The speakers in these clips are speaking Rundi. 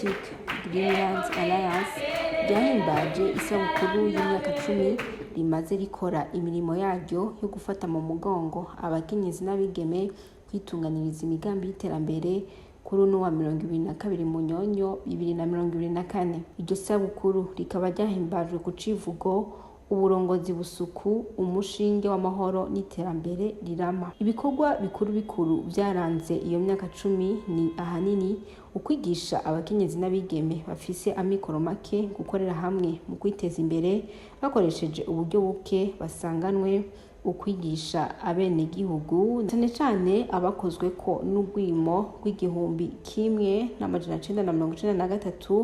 Patriotic Greenland Alliance ryahimbaje isabukuru y'imyaka 10 rimaze rikora imirimo yaryo yo gufata mu mugongo abakenyezi n'abigeme kwitunganiriza imigambi y'iterambere kuri uno wa 22 Munyonyo 2024. Iryo sabukuru rikaba ryahimbajwe ku civugo "Uburongozi busuku, umushinge w'amahoro n'iterambere rirama". Ibikorwa bikuru bikuru vyaranze iyo myaka 10 ni ahanini ukwigisha abakenyezi n'abigeme bafise amikoro make gukorera hamwe mu kwiteza imbere bakoresheje uburyo buke basanganwe, ukwigisha abenegihugu, cane cane abakozweko n'urwimo rw'igihumbi kimwe n'amajana cenda na mirongo icenda na gatatu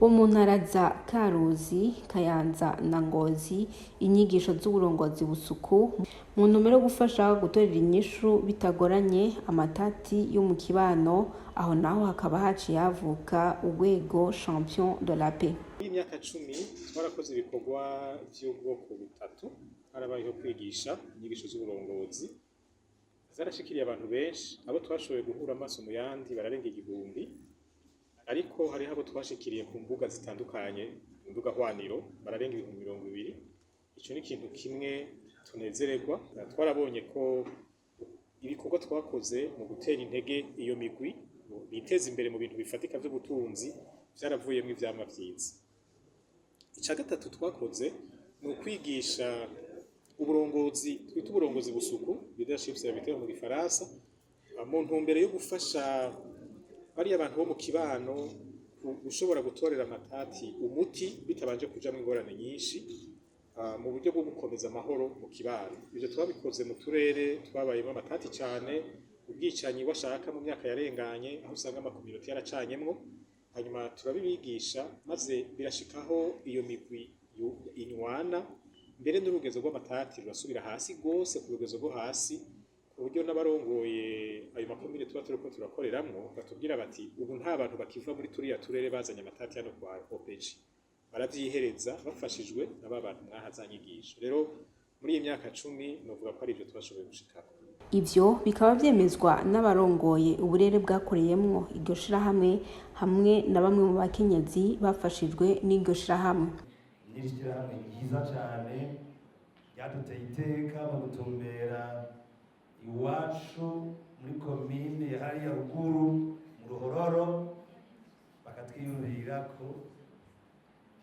bo mu ntara za Karuzi, Kayanza na Ngozi, inyigisho z'uburongozi busuku mu ntumbero yo gufasha gutorera inyishu bitagoranye amatati yo mu kibano. Aho naho hakaba haciye havuka urwego Champion de la Paix. Muri iyi myaka 10 twarakoze ibikorwa by'ubwoko butatu. Harabayeho kwigisha inyigisho z'uburongozi, zarashikiriye abantu benshi. Abo twashoboye guhura amaso mu yandi bararenga 1000, ariko hariho abo twashikiriye ku mbuga zitandukanye, mu mbuga hwaniro, bararenga 20,000. Ico ni ikintu kimwe tunezererwa. Twarabonye ko ibikorwa twakoze mu gutera intege iyo migwi biteza imbere mu bintu bifatika vy'ubutunzi vyaravuyemwo ivyamwa vyiza. Ica gatatu twakoze ni ukwigisha uburongozi twita uburongozi busuku, leadership serviteur mu gifaransa, mu ntumbero yo gufasha bariya bantu bo mu kibano gushobora gutorera amatati umuti bitabanje kujamwo ingorane nyinshi, mu buryo bwo gukomeza amahoro mu kibano. Ivyo twabikoze mu turere twabayemwo amatati cane, ubwicanyi washaka mu myaka yarenganye, aho usanga ama communautés yaracanyemwo. Hanyuma turabibigisha, maze birashikaho iyo migwi inywana, mbere n'urugezo rw'amatati rurasubira hasi rwose, ku rugezo rwo hasi, ku buryo n'abarongoye ayo makomine tuba turiko turakoreramwo batubwira bati: "Ubu nta bantu bakiva muri turiya turere bazanye amatati hano kwa OPG, baravyihereza bafashijwe na ba bantu mwaha za nyigisho." Rero muri iyi myaka 10 novuga ko ari ivyo twashoboye gushikako. Ivyo bikaba vyemezwa n'abarongoye uburere bwakoreyemwo iryo shirahamwe hamwe na bamwe mu bakenyezi bafashijwe n'iryo shirahamwe. N'iri shyirahamwe ryiza cyane ryaduteye iteka mu gutumbera iwacu muri komine ya hariya ruguru mu Ruhororo, bakatwiyumvira ko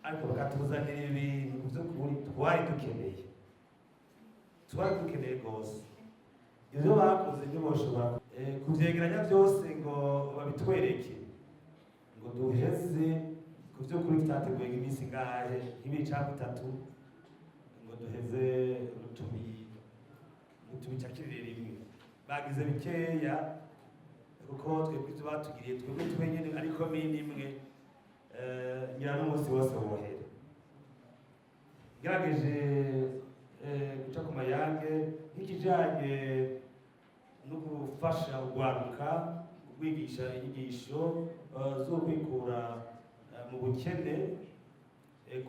ariko bakatuzanira ibintu by'ukuri twari dukeneye, twari dukeneye rwose. Ibyo bakoze ntiboshobora kuvyegeranya byose ngo babitwereke ngo duheze. Ku by'ukuri tutateguye nk'iminsi ingahe, nk'ibiri cyangwa itatu, ngo duheze ngo tubicakirire rimwe. Bagize bikeya, kuko twebwe ibyo batugiriye twebwe twenyine ariko mini imwe, ngira n'umunsi wose wohera ngerageje guca ku mayange. Nk'ikijanye no gufasha urwaruka, kwigisha inyigisho zo kwikura mu bukene,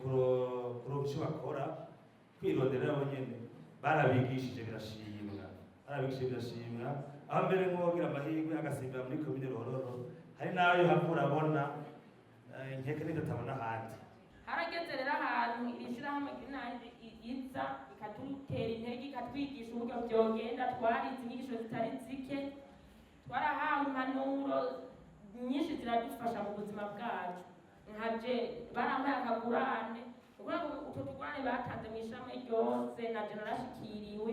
kuronka ico bakora, kwirondera bo nyene, barabigishije birashimwa, barabigishije birashimwa. Aho mbere nk'uwogira amahirwe agasimbira muri komine Ruhororo, hari n'ayo havura abona inkeke n'idatabona ahandi. Harageze rero ahantu iri shirahamwe Greenland iza ikadutera intege, ikatwigisha uburyo vyogenda. Twarize inyigisho zitari zike, twarahawe impanuro nyinshi ziradufasha mu buzima bwacu. Nkaje barampaye akagurane, ukuvuga ngo utwo tugurane batanze mu ishami ryose naje narashikiriwe.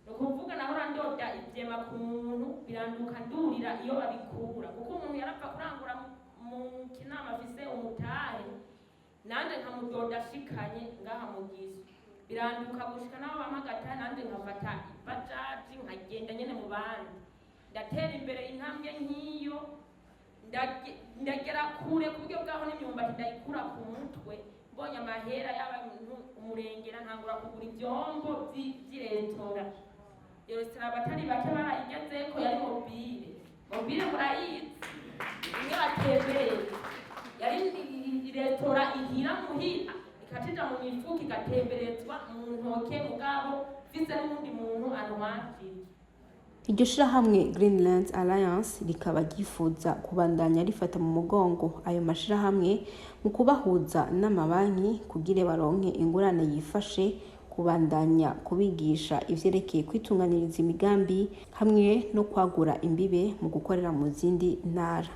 Ni ukuvuga nahora ndoda ivyema ku muntu, biranduka ndurira iyo babikura, kuko umuntu yarapfa kurangura mu Kinama afise umutahe, nanje nkamudoda ashikanye ngaha mu Giso. Biranduka gushika naho bampa agatahe, nanje nkafata ibajaji nkagenda nyene mu bandi. Ndatera imbere intambwe nk'iyo, ndagera kure ku buryo bwaho n'imyumbati ndayikura ku mutwe. Mbonye amahera y'abantu umurengera, ntangura kugura ivyombo vy'iresitora. Iyo resitora abatari bake barayigezeko, yari mobile. Mobile murayizi, imwe batembereye. Yari resitora ihira muhira, ikatija mu mifuko, igatemberezwa mu ntoke, mugabo mfise n'uwundi muntu antwakira. Iryo shirahamwe Greenland Alliance rikaba ryifuza kubandanya rifata mu mugongo ayo mashirahamwe mu kubahuza n'amabanki kugira baronke ingurane yifashe, kubandanya kubigisha ivyerekeye kwitunganiriza imigambi hamwe no kwagura imbibe mu gukorera mu zindi ntara.